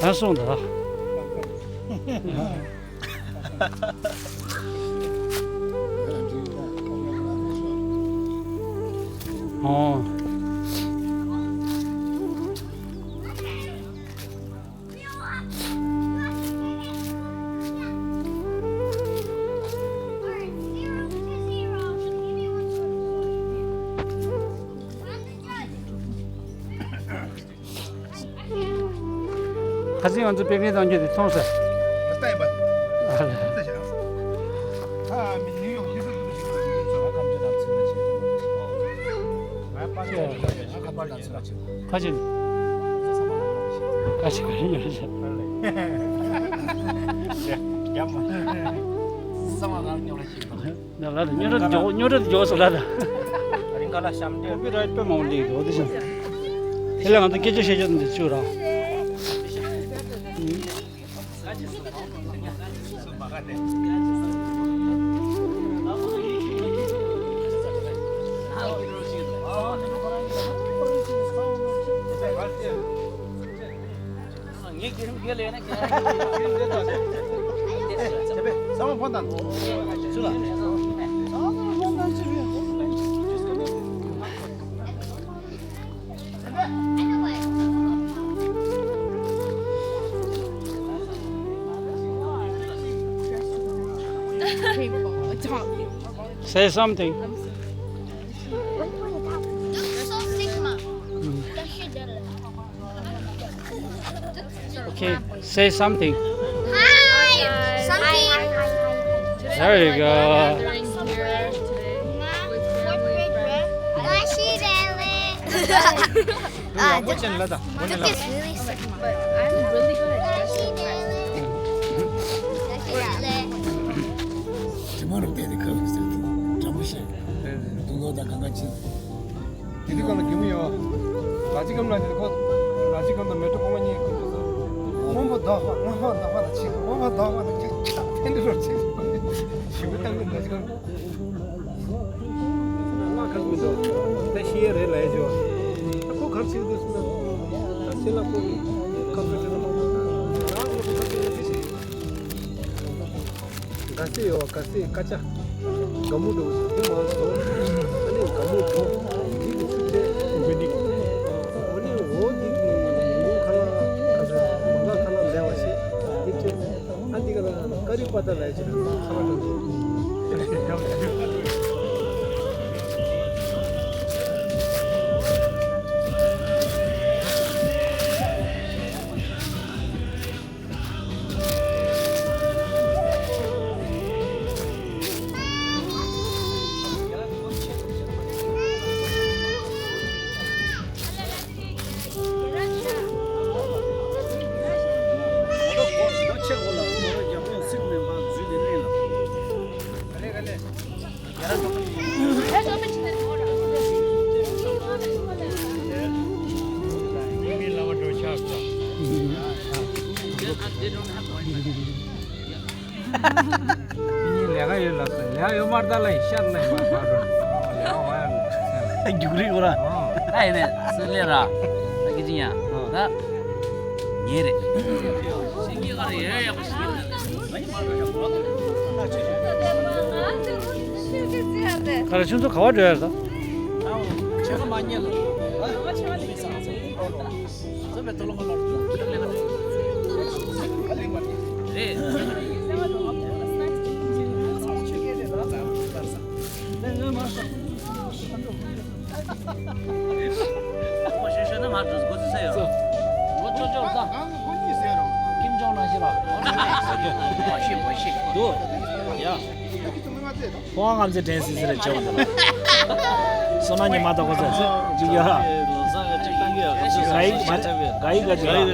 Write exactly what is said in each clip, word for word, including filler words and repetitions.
ཨ་སོང་ད། ཨོ། ཁ་སང་ང་ཚོ་དཔེ་མཁན་གཏོང་རྒྱུ་དེ་མཐོང་ས། ང་ལྟ་ཡིན་པ། ཨ་ལ། ལྟ་བྱ། ཨ་མི་ནིའུ་ཡོག་ཤི་སི་ཏུ་ཞིག་ལ་ཡིན་ཚོ། ང་ཁམས་ཆེན་ནང་ཚུད་པ་ཆེ། ང་ཁམས་ཆེན་ནང་ཚུད་པ་ཆེ། ཁ་ཆེ། ཁ་ཆེ་ག་རེ་ཡོད་ཤག་ཡ་མ། ས་མ་ང་ཉོ་ལ་ཤི་ཏོ། ན་ལ་ད་ཉོ་ར་མགྱོགས་ཉོ་ར་མགྱོགས་སོ་ལ་ད། རིང་ག་ལ་ཤམ་དེ། ཀོ་པི་རའེ་ཊི་དཔེ་མང་པོ་སླེབས་འདུག་འོ་དེ་བཞིན། དེ་ལ་ང་ཚོ་སྐད་ཆ་བཤད་ཆོག་འདི་བཅུག་ར། ངས་དེ་རིང་དགེ་ལས་ན་དགེ་ལས། ཚེ་འཕེལ་ས་མ་ཕོན་དང་། ཚུ་ལ། Say something. You're so sick, Ma. Okay, say something. Hi. Something. There you go. Gathering here today with family and friends. Ah, this is really sick, Ma. But I'm really good at gestural practice. དྲི་མ་རུ་བལྟས་ཏེ་ཁ་ལུག་ཟེར་དུས་དྲང་པོ་བཤད། དུང་ལོ་དང་གང་ག་ཕྱིན། དེ་ནི་གང་ལ་གད་མོ་ཡོད། ལ་ཅི་གམ་ལ་ཅི་ཁོ། ལ་ཅི་གམ་དང་མེ་ཏོག་གོང་མ་གཉིས་ཁོ་ཚོ། སྔོན་པོ་ཟླ་བ་སྔོན་པོ་ཟླ་བ་དང་ཕྱིན། སྔོན་པོ་ཟླ་བ་དང་ཁྱ་ཁྱ་ཕན་འདི་རོ་ཕྱིན། ཞིབ་པོ་བཏང་གི་ལ་ཅི་གམ། ང་ཁ་མི་འདུག་ད་ཤི་ཡ་རེད་ལ་ཡ་ཅོ། ད་ཁོ་གར་ཕྱིན་འདུག་ཟེར་ན། ད་ཕྱིན་ལ་ཁོ་ཁ་ཚོད་དྲན་ན་མ་མ་ང་ཁོ་ཁ་ཚོད་ཡོད་ཕྱིན། དགའ་སེ་ཡོད་པ་དགའ་སེ་སྐད་ཆ། དགའ་མོ་འགྲོ་དེ་མ་སོང་། ཨ་ནི་དགའ་མོ་འགྲོ་འདི་གི་ཚིག་དེ་འགོད་འདི། ཨོ་ནི་འོ་འདི་གི་ངུ་ཁ་ལག་ཁ་ཚ་མ་ཁ་ཁ་ལག་ལེ་བ་ཞེས་འདི་བྱས། ཨ་འདི་ག་ལ་ཀ་རི་པ་ཏ་ལ་ཡ་ཆེ་ཁ་ལག་འགྲོ། མི་གཉིས་ལས་ཀ་ཡོད་ལབ་སོང་། ལས་ཀ་ཡོད་མ་རེད་ད་ལབ་ཡིན་ཤར་ལབ་ཡིན་མ་རེད་ད། ལས་ཀ་མ་ཡོད་ལབ་སོང་། རྒྱུགས་རིགས་འོ་ར། ཨ་ཡིན་ནས་སུ་ལས་ར། ད་ཀི་ཅི་ཡང་ད་ཉེ་རེད། ཁ་ར་ཆུ་ཚོད་ག་བ་འགྲོ་ཡ་རེད་ད། ཆེ་ག་མ་ཉེ་ལ། ཁོང་ང་ཚོའི་དྲན་སྲིད་ཟེར་བྱེད་པ་འདི་ལ། བསོད་ནམས་ཉི་མ་དང་ཁོ་ཚོ་ཚེ་གཅིག་ཡ། ག་ཡི་ག་ཡི་ག་ཅིག་ལ།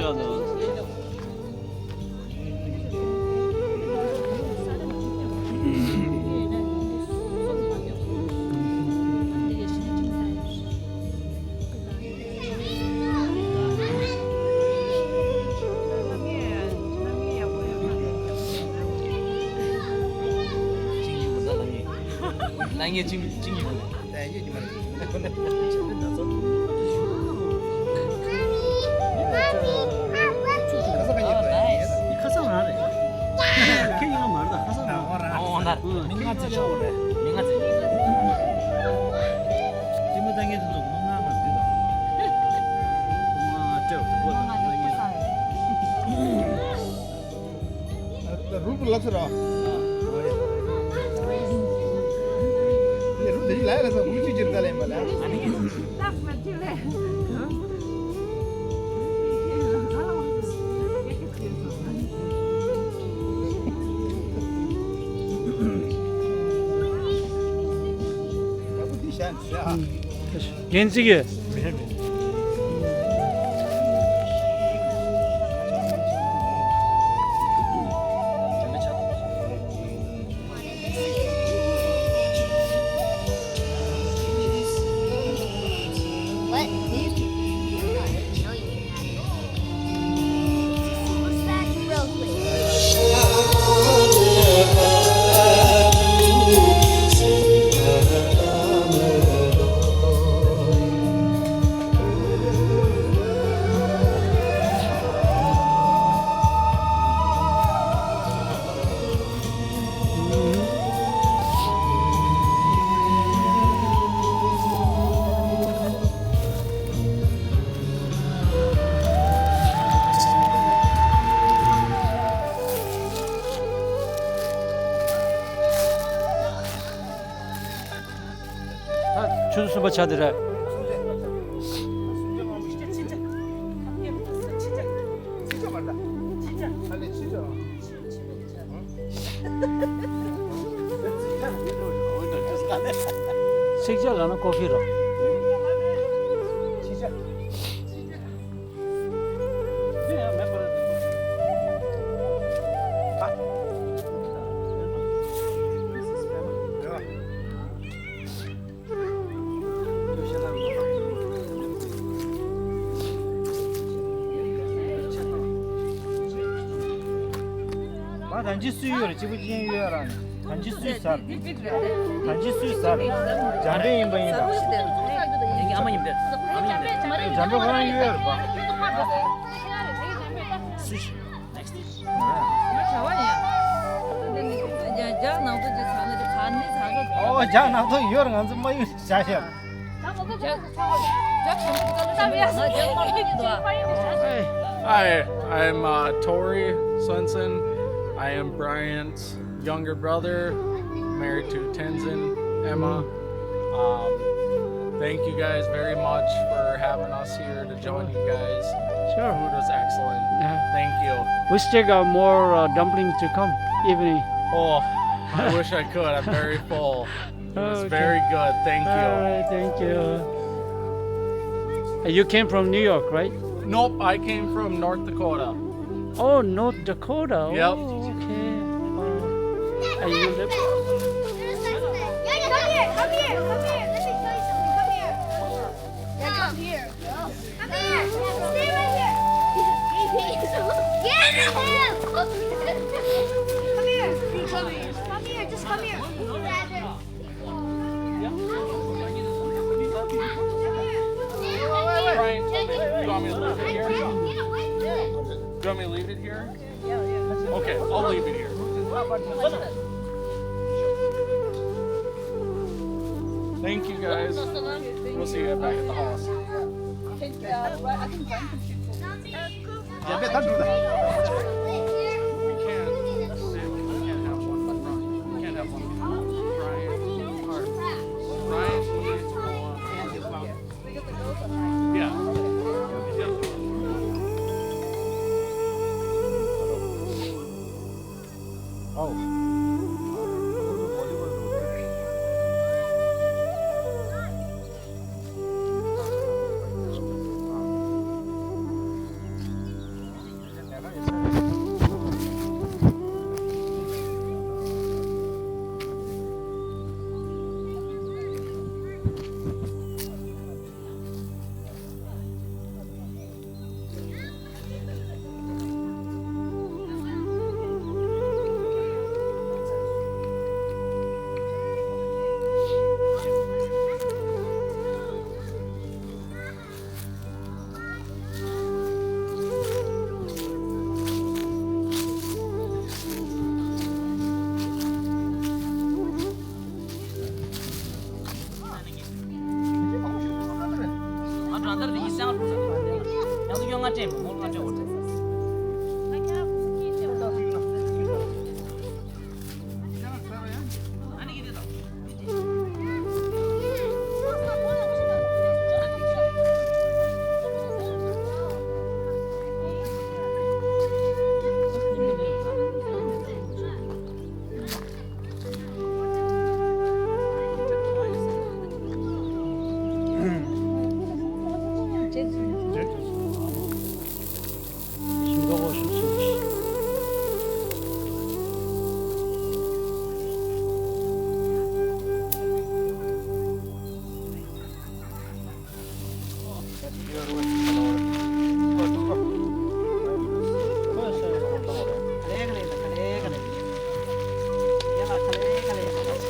ལ་ངས་ཅིང་ཅིང་ཡོད། ལས་ཡོད་ཀྱི་མ་རེད། ང་ཚེ་ཆོག་རེད། མི་ང་ཚེ། ཅི་མ་ད་ངས་དུ་ང་ང་དུ་ང་ང་སྤྲེའུ་དུ་ང་ང་ང་ང་། རུ་རུ་ལགས་སོ་ར། རུ་དེ་ལ་ལ་ས་རུ་ཅི་ཅི་ད་ལེ་མ་ལ། འགན་ཚིག་གི། ད་ཆུ་ཚོད་གསུམ་པ་ཆགས་བསྡད་རེད། ཚིག་ཇ་ལབ་ན་ཀོ་ཕི་རོ། ང་ཐང་ཅིག་སུས་ཡོད་རེད། གཅིག་པུ་ཅན་ཡོད་ར་ནི། ཐང་ཅིག་སུས་ཟ། ཐང་ཅིག་སུས་ཟ། འཇམ་དཔལ་ཡིན་པ་ཡིན་ད། འཇམ་དཔལ་ཁོ་རང་ཡོད་རེད་པ། སུས། ང་བྱ་བ་ཡིན། ཡ་ཡ་ནང་དུ་ཅི་ཚང་ལ་ཅི་ཚང་ནི་ཚང་གི། ཨོ་ཇག་ནང་དུ་ཡོད་རེད། ང་ཚོ་མ་ཡོད་བྱ་ཤག Hi, I'm uh, Tori Swenson. I am Bryant's younger brother, married to Tenzin, Emma. Um, thank you guys very much for having us here to join you guys. Sure. Food was excellent. Yeah. Thank you. We still got more uh, dumplings to come evening. Oh, I wish I could. I'm very full. It was Okay. very good. Thank you. All right, thank you. Uh, You came from New York, right? Nope, I came from North Dakota. Oh, North Dakota. Yep. Oh, okay. Uh, and you live? Come here, come here, come here. Let me tell you something. Come here. Yeah, come here. Come here. Stay right here. Get him. Come here. Come here. Just come here. Brian, you want me to leave it here? You want me to leave it here? Okay, I'll leave it here. Thank you guys. We'll see you back at the house. Thank you. I can find some people. We can't sit, we can't have one for Brian. We can't have one for Brian. Brian needs one. Yeah. Oh.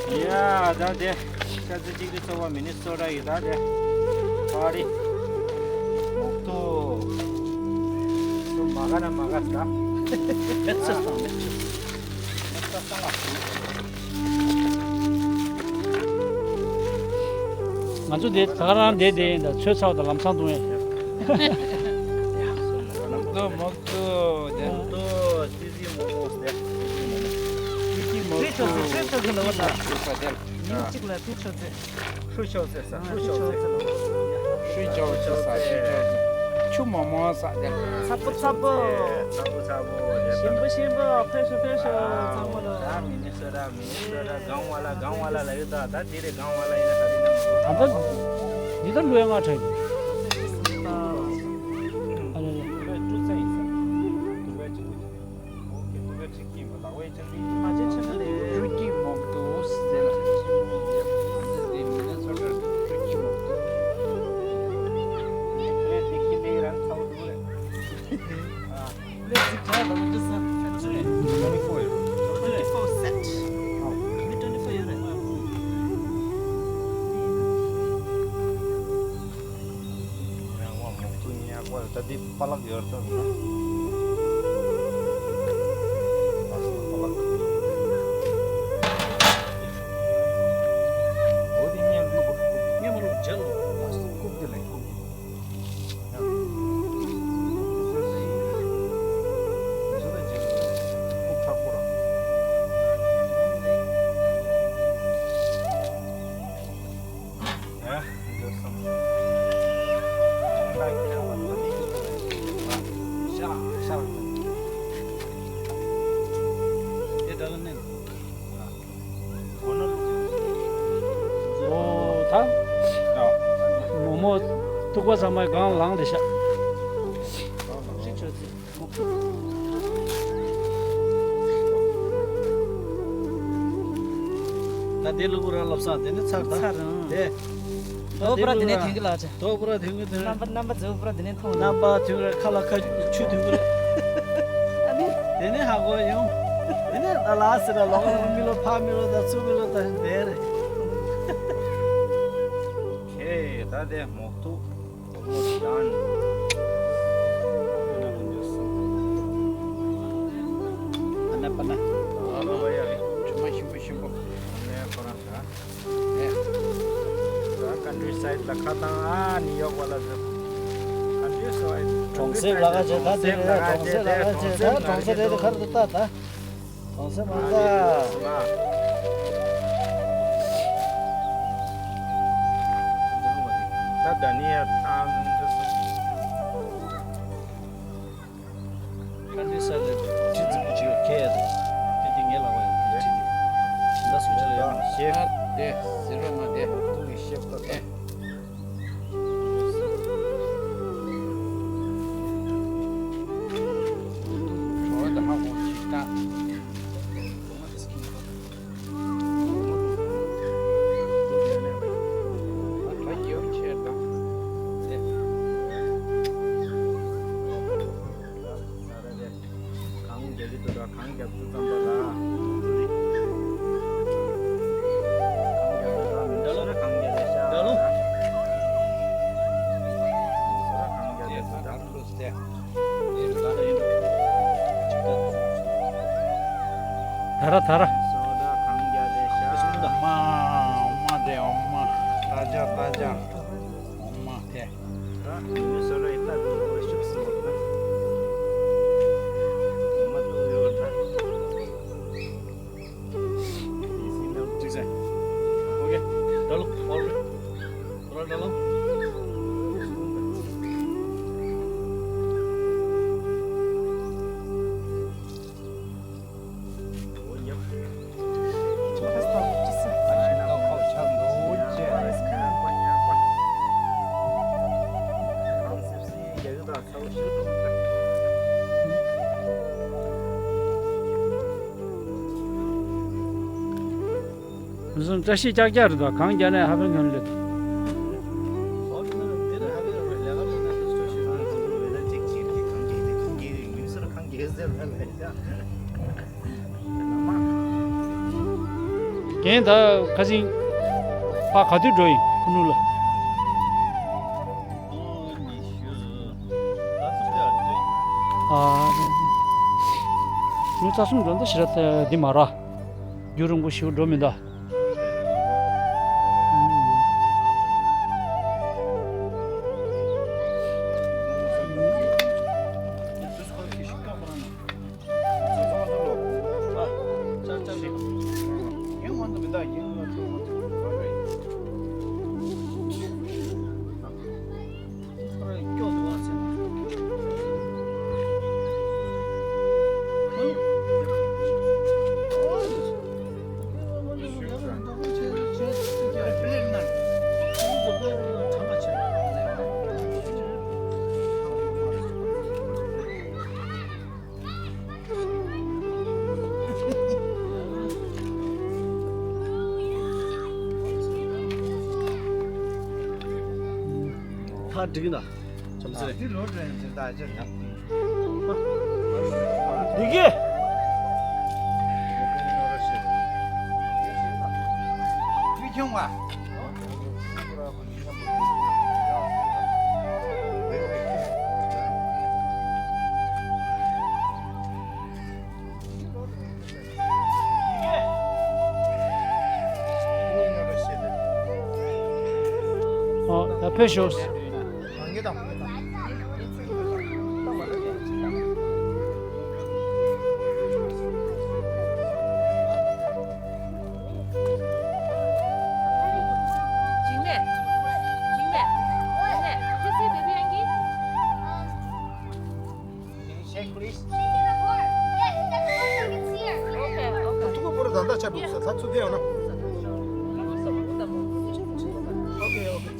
ཡ་ད་དེ། ཤ་ཚ་གཅིག་གི་ཚོ་བ་མི་ནི་སོ་ཊ་ཡི་ད་དེ། པར་རི་མོག་ཏོ། མ་ག་ན་མ་ག་ས། ལེགས་སོ་སོང་། ལེགས་སོ་སོང་། ང་ཚོ་དེ་ད་ག་རང་བསྡད་བསྡད་ཡིན་ད། ཚོད་ཚ་བ་དང་ལམ་སང་འདུག་ཡིན། མོག་ཏོ་མོག་ཏོ་དེ་ཏོ་ཙི་ཙི་མོག་མོག་ཟེར། ཙི་ཙི་མོག་མོག་ཙི་ཙི་མོག་ཏོ། ཙི་ཙི་མོག་ཏོ་ཟེར་ལ་བ་ད། ཉིན་གཅིག་ལ་ཙི་ཙི་ཙི། ཧྲུ་ཤོག་ཟེར་ས། ཧྲུ་ཤོག་ཟེར། ཧྲུ་ཤོག་ཟེར་ས། ཧྲུ་ཤོག་ཟེར། ཆུ་མོག་མོག་ཟ་དེ། ཚ་པོ་ཚ་པོ། ཚ་པོ་ཚ་པོ་ཟེར། ཞིམ་པོ་ཞིམ་པོ། ཕེབས་ཤོག་ཕེབས་ཤོག་ཚང་མ་ལ། ད་མི་ནི་སོ་ཊ་མི་ནི་སོ་ཊ། གང་བ་ལ་གང་བ་ལ་ལ་ཡོད་ད། ད་དེ་རེད། གང་བ་ལ་ཡིན་ན་ག་རེ་ཡིན་ན། ད་ལྟ་འདི་ལྟར་ལུས་ཡང་ང་དྲན། ཨ་ལེ་ལེ། ལུས་ཀྲུ་ཚ་ཡིན་ས། དུ་བའི་ཆུ་བོ་ཆེ། ཨོ་ཁེ། དུ་བའི་ཁྲིག་ཀིང་བ་ལག་པའི་ཆ་ལི། མ་ཆེན་ཆེན་ལ་ལེ། ཀྲུ་ཀིང་མོག་ཏོ་ཟེར་ལ། དེ་མི་ནི་སོ་ཊ་ཀྲུ་ཀིང་མོག་ཏོ། ལེ་དེ་ཁི་དེ་རང་ཚ་བོ་འདུག་རེད། ཨ། ལེ་ཟིག་གྲ་ལ་མི་འདུག་ས། ཚ་ཚ་རེད། ཊུ་ཝེན་ཊི་ཕོར་ཡོད། ཊུ་ཝེན་ཊི་ཕོར་སེཊ། ཨོ། མི་ཊུ་ཝེན་ཊི་ཕོར་ཡོད་རེད། ཡང་བ་མོག་ཏོ་ཉག་པ་ད་འདི་པ་ལག་ཡོད་རེད་ད། པ་ལག་འོ་དེ་ཉག་ལུག་པ། ཉག་མ་ལུག་ཇལ་ལུག་པ། ལགས་སོ། ཀུག་དེ་ལེན་ཀུག་ཨོ་ད། མོག་མོག་ཐུག་པ་ཚང་མ་སྒང་ལངས་བསྡད་ཤག་ད་དེ་ལུ་གུ་ར་ལབ་ས་དེ་ནི་ཚར་ད། ཚར་རང་། དེ། དོ་པུ་ར་དེ་ནས་ཐོན་གི་ལ་ཆ། དོ་པུ་ར་ཐོན་གི་དོན། རྣམ་པ་རྣམ་པ་ཛོ་པུ་ར་དེ་ནས་ཐོན། རྣམ་པ་ཐོན་ར་ཁ་ལ་ཁ་ཆུ་ཐོན་གི་རེད། ཨ་ནི། དེ་ནས་ཧ་གོ་ཡོང་། དེ་ནས་ད་ལ་སི་ར་ལོག་ལ་མི་ལོ་ཕ་མི་ལོ་ད་ཚུ་མི་ལོ་ད་དེ་རེད། ཁེ་ད་དེ་མོག་ཏོ། Almost done. པ་ན་པ་ན། ཨ་ལོ་བ་ཡ་རེད། ཆུ་མ་ཞིམ་པོ་ཞིམ་པོ། ཨ་ལས་ཁོ་རང་ཤ། ཨེ། ད་ཀན་ཊི་སའིཌ་ལ་ཁ་བཏང་ཨ་ནི་ཡོག་པ་ལ་ཟེར། ཀན་ཊི་སའིཌ། གྲོང་གསེབ་ལ་ཁ་བྱེད་ད་དེ་རེད། གྲོང་གསེབ་ལ་ཁ་བྱེད་ད་གྲོང་གསེབ་རེད། ཁར་དུ་ལྟ་ད། གང་ས་མང་ས། ད་ད་ནི་ཡ་ཐང་འདི་སུ། ཀན་ཊི་སའིཌ་ལ་ཁྲི་རྫིག་པོ་ཅིག་ཡོད་ཁེལ་ཡ་དང་། དེ་དེ་ངའི་ལག་པ་ཡོད་ཁྲི་དེ། ད་སུ་ཅི་ལ་ཡོད་ན། ཤེབ་དེ་ཟེར་བ་མ་དེ། ཐུག་གི་ཤེབ་ཏོ་དེ། གང་རྒྱག་གི་འདུག་ད། གང་རྒྱག་དུས་ཙམ་པ་ལ། གང་རྒྱག་དུས་ད་མི་འདྲ་ལ་གང་རྒྱག་ལས་ཤ། འདྲ་ལ། གང་རྒྱག་དུས་ད། ད་ར་ད་ར། སོ་ད་གང་རྒྱག་ལས་ཤ། མ་མ་དེ་འོ་མ། ད་ཅག་ད་ཅག་འོ་མ་དེ། བཀྲ་ཤིས་ཀྱག་ཀྱག་རེད་དོ། གངས་རྒྱག་ནས་ཧ་པན་གང་རེད། རྒན་ད་ཁ་སང་ཕ་ག་དུས་འགྲོ་ཡིན་ཁུ་ནུ་ལ། ཨ། ཉི་ཤུ་རྩ་གསུམ་འགྲོ་འདི་ཞེ་དྲག་འདི་མ་ར། རྒྱུན་རིང་པོ་ཞིག་འགྲོ་མི་འདའ། ཐག་འགྲིག་ན་བྱམས་བརྩེ་རེད། འདི་ལོ་དྲན་ཚེ་ད་ཅི་ན། འདི་གི། འདི་ཁྱོད་ང་། ཨོ། ད་ཕེབས་ཤོག Can you shake, please? She's in the car. Yes, that's the one I can see her. Okay, okay. ཐུག་པ་པོ་ར་ད་ད་ཆ་འགྲོ་ས་ད་ཚུ་དེ་ཡང་ན། Okay, okay.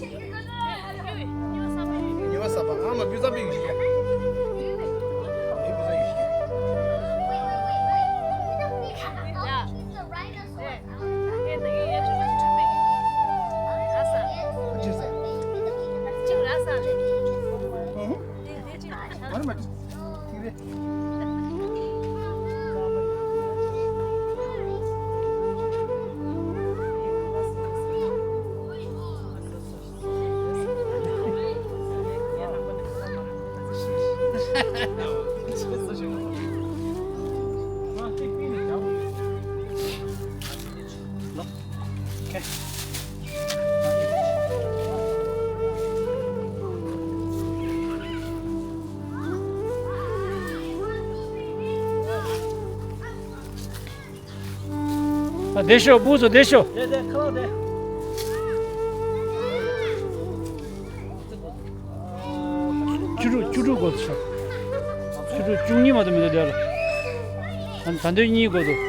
ཉི་མ་ས་པ་ཨ་མ་བུ་ས་པི་ཡུ་ཤི་ཡ། ཨེ་བུ་ས་ཡུ་ཤི་ཡ། ཨ། བསྡད་ཤོག་སྤུ་གུ་ཚོ་བསྡད་ཤོག་དེ་དེ་ཁ་ལག་དེ། བཅུ་དྲུག་བཅུ་དྲུག་འགོ་ཚུགས། བཅུ་དྲུག་བཅུ་གཉིས་མ་གཏོགས་མི་འདུག་དེ་ལ། ད་ད་འདོད་གཉིས་འགོ་འདུག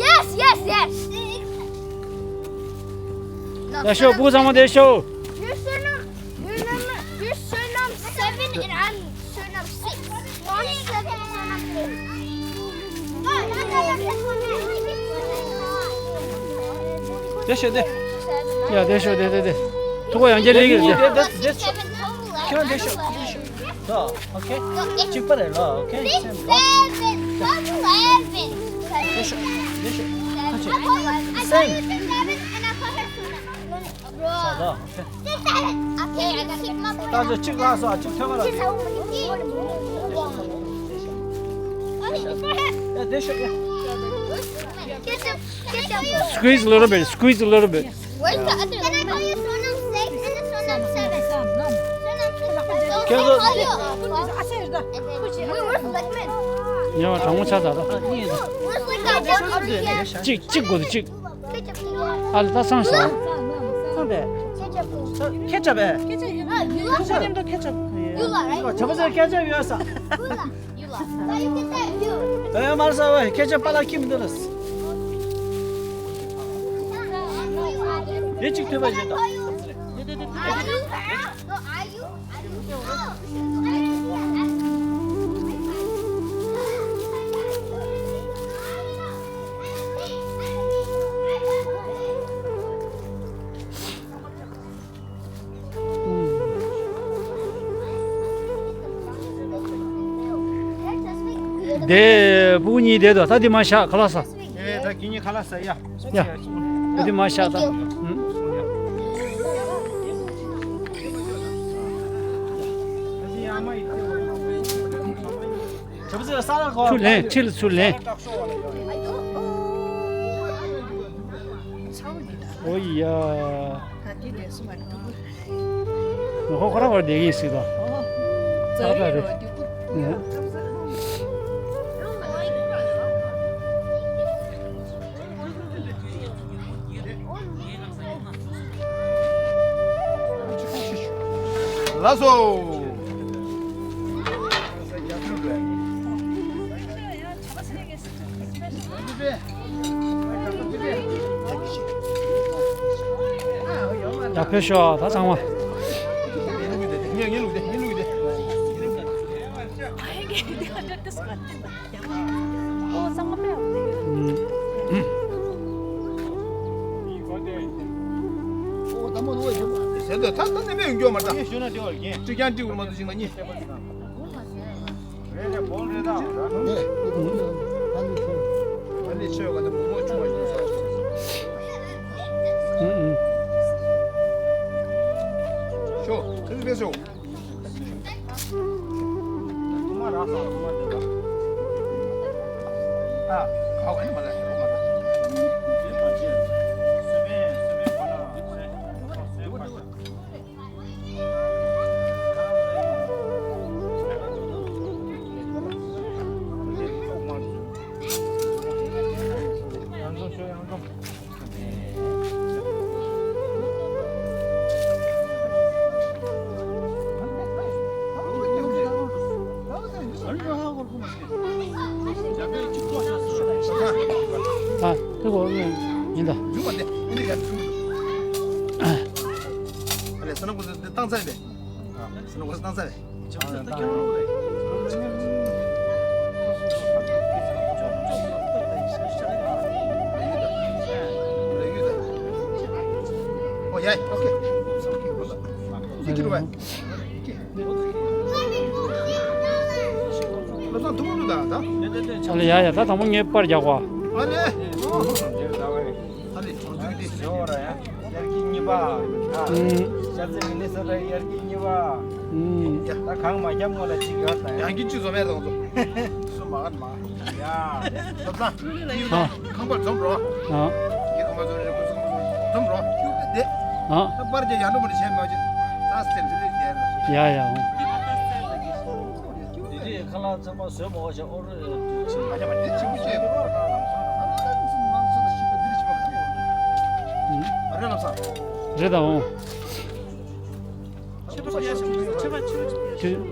Yes, yes, yes. ཡ་ཤོག་སྤུ་གུ་ཚང་མ་བསྡད་ཤོག You're Sonam, you're number, you're Sonam seven and I'm Sonam six. Mom's seven, Sonam eight. བསྡད་ཤོག་བསྡད། ཡ་བསྡད་ཤོག་བསྡད་བསྡད་བསྡད། ཐུག་པ་ཡང་བསྐྱར་སླེབས་ཀྱི་རེད། བསྡད་བསྡད་བསྡད་ཤོག་ཁྱོད་བསྡད་ཤོག་བསྡད་ཤོག་ད་ཨོ་ཁེ། གཅིག་པ་རེད་ལ་ཨོ་ཁེ། Six, seven, eleven. བསྡད་ཤོག་བསྡད་ཤོག་ཁ་ཆེ། Same. Seven, and I call her Sonam. ས་ད་ཨོ་ཁེ། Okay, I gotta get my ད་ཚོ་གཅིག་ལ་སོ་གཅིག་ཐོན་མ་ལ། ཡ་བསྡད་ཤོག་ཡ། Who's Sonam? Ketchup, ketchup. Squeeze a little bit, squeeze a little bit. Where's the other? Can I call you Sonam six and the Sonam seven? Sonam six. Those I call you. We were flickman. ཉེ་བ་གྲང་མོ་ཆགས་ཚར་ད། We're flickman. གཅིག་གཅིག་དགོས་འདུག་གཅིག Ketchup. ཨ་ལ་ད་སང་ཞག་སང་དེ། Ketchup. Ketchup. Uh, you love her. མཉམ་དུ་ketchup. You love, right? བྱ་བ་ཚོས་ketchup ཡོད་ས། You love. ད་ཡོད་མ་རེད་ས་བས་ཁྱེད་ཅག་པཱ་ལགས་ཁྱིམ་འདི་ལ། དེ་གཅིག་ཐོས་པ་བཞིན་དང་། དེ་སྤུ་གུ་གཉིས་བསྡད་དོ། ད་འདི་མ་བཞག་ཁ་ལག་ཟ། ཨེ་ད་ཁྱེད་གཉིས་ཁ་ལག་ཟ་ཡ། ཡ། ད་འདི་མ་བཞག་ད། ཆུ་ལེན་ཆུ་ལ་ཆུ་ལེན། ཨོ་ཡ། ཁོ་ཁོ་རང་བར་བསྡད་ཀྱི་ཡིན་སྲིད་དོ། ཨོ། ཚ་ཚ་རེད། ལགས་སོ། ཡར་ཕེབས་ཤོག་ད་ཚང་མ། ཨ། དེ་གོ་ཡིན་ད། ཨོ་ཡ། ཨོ་ཁེ། ཁྱི་ཁྱི་རུ་བ། ཁྱི། བློ་བཟང་ཐུགས་ཀླུ་དང་ད། ཨ་ལེ་ཡ་ཡ། ད་དང་པོ་ངས་པར་རྒྱག་པ། ཨ་ལེ། ཨ་ལེ་གྲོང་ཚོའི་དེ། ཡོ་ར་ཡ། དབྱར་སྐྱིད་གཉིས་པ། ཨ། ཨུམ། ཤར་རྩེ་མི་ནི་སོ་ཊ་དབྱར་སྐྱིད་གཉིས་པ། ཨུམ། ད་གང་མ་རྒྱབ་སྔོན་ལ་གཅིག་ཡོད་ད་ཡ། ཡང་གི་ཅི་བཟོ་མེད་དང་བཟོ། སུ་མ་ག་མ། ཡ། ལབ་ས། ཨ། ཁང་པར་འཛོམས་རོགས། ཨ། ཡི་ཁང་པར་འཛོམས་རོགས། འཛོམས་རོགས། ཁྱུག་པ་བསྡད། ཨ། ད་པར་རྒྱག་ཡག་འགྲོ་མ་རེད་བྱས་མ་བྱེད། ད་སེམས་ཚེ་ལས་བསྡད་ལ། ཡ་ཡ། འོ། དེ་དུས་ཁ་ལག་ཚང་མ་བཟོས་མ་བྱས་ཨོ་རེད་ཅིག་ཨ་ཡ་མ་དེ་ཆེན་པོ་བྱས། ཨ་རེད་ལབ་ས། རེད་དང་།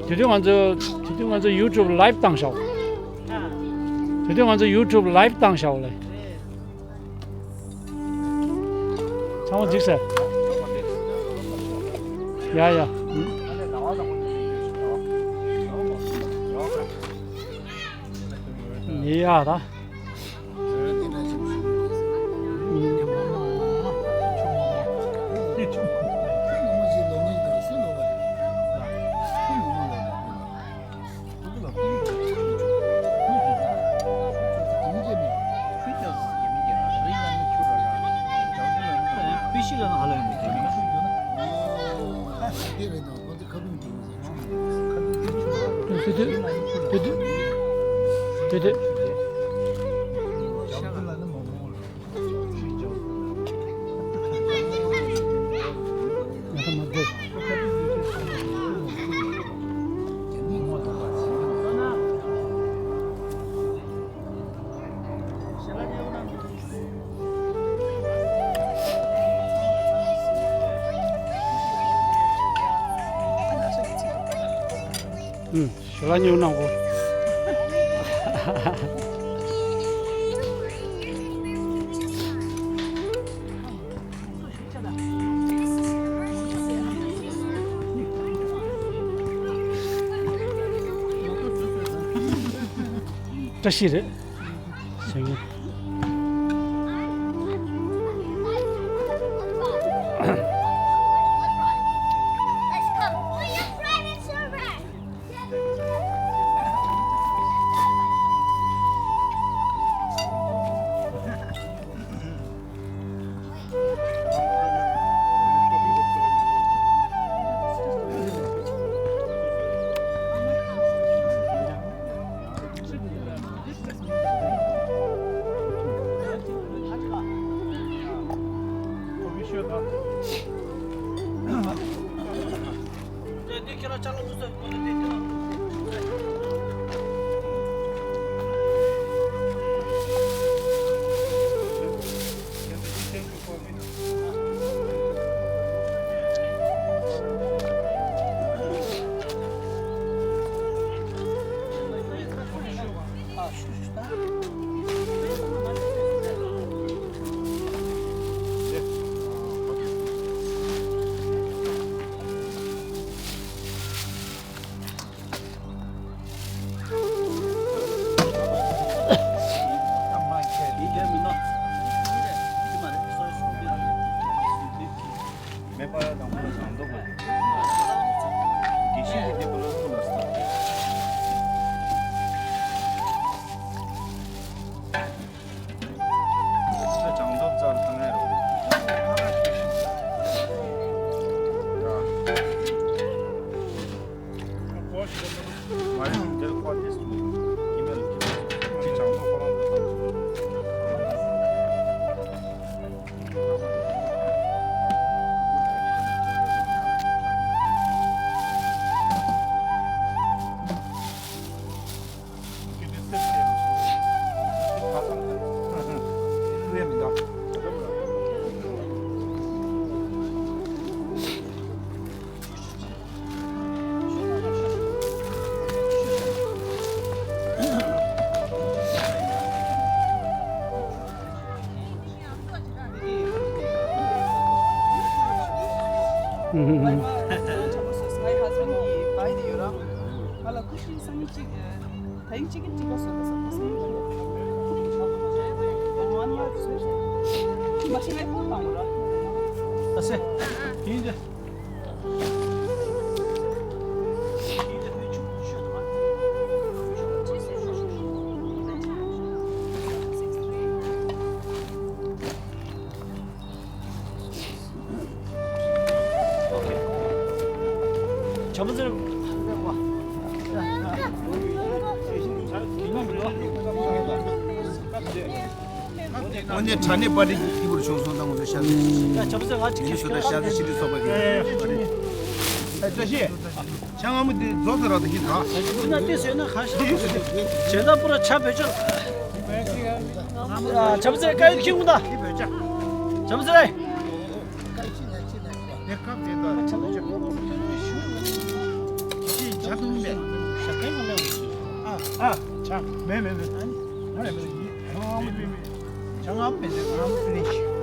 དེ་དུས་ང་ཚོ་དེ་དུས་ང་ཚོ་ཡུ་ཊུབ་ལའིབ་བཏང་ཤག་དེ་དུས་ང་ཚོ་ཡུ་ཊུབ་ལའིབ་བཏང་ཤག་ལེ། ཚང་མ་གཟིགས་ཟེར། ཡ་ཡ། ཡ་ད། ཨུམ། ཞོ་ལ་སྨྱུག་གནང་གོ། བཀྲ་ཤིས་རེད། སེང་གེ། མེ་སྤར་དང་པོ་ལ་ལྗང་མདོག་ལ་འདུག་དགེ་བཤེས་ཀྱི་འདི་པོ་ལ་སྐུ་ལ་སོགས། ལྗང་མདོག་རྩར་ཐང་ངེ་རོ། མ་རེད། འདིར་ཁོ་དེ་སུ་ཡིན་མེད་ལ་ཁྱེད་ཅི་ལྗང་མདོག་ཁོ་རང་ལ། ཨོ་ནེ་དྲ་གནས་པར་ཏི་སྐྱིད་པོར་བྱུང་སོང་། ད་ང་ཚོ་ཤར་ཏེ་ཡ་ཆབ་སྲིད་ང་ཅིག་ངའི་ཞུ་དག་ཤར་ཏེ་ཤི་ཏི་ཚོགས་པ་གི་ཨེ་བཀྲ་ཤིས། ཆང་ཨ་མ་འདི་རྫོགས་ཚར་ར། ད་ཤི་ད་ཁྱི་ན་ཏི་སེ་ན་ཁ་ཤི་ཇེ་ད་པུ་ར་ཆ་བེ་ཅོ། ཆབ་སྲིད་ཀ་ཡུ་ཁྱི་ངུ་ད། ཆབ་སྲིད། དེ་སྐབས་དེ་དག་ཅི་བྱ་དུང་མེད། ཞག་ཁའི་ངོ་ལ་ཨ་ཨ་ཆ་མེད་མེད་མེད། ཨ་མེད་མེད་མེད། ཆང་ཨ་མ་མེད་ཟེར། ཨ་མ་ཕི་ནི་ཤི།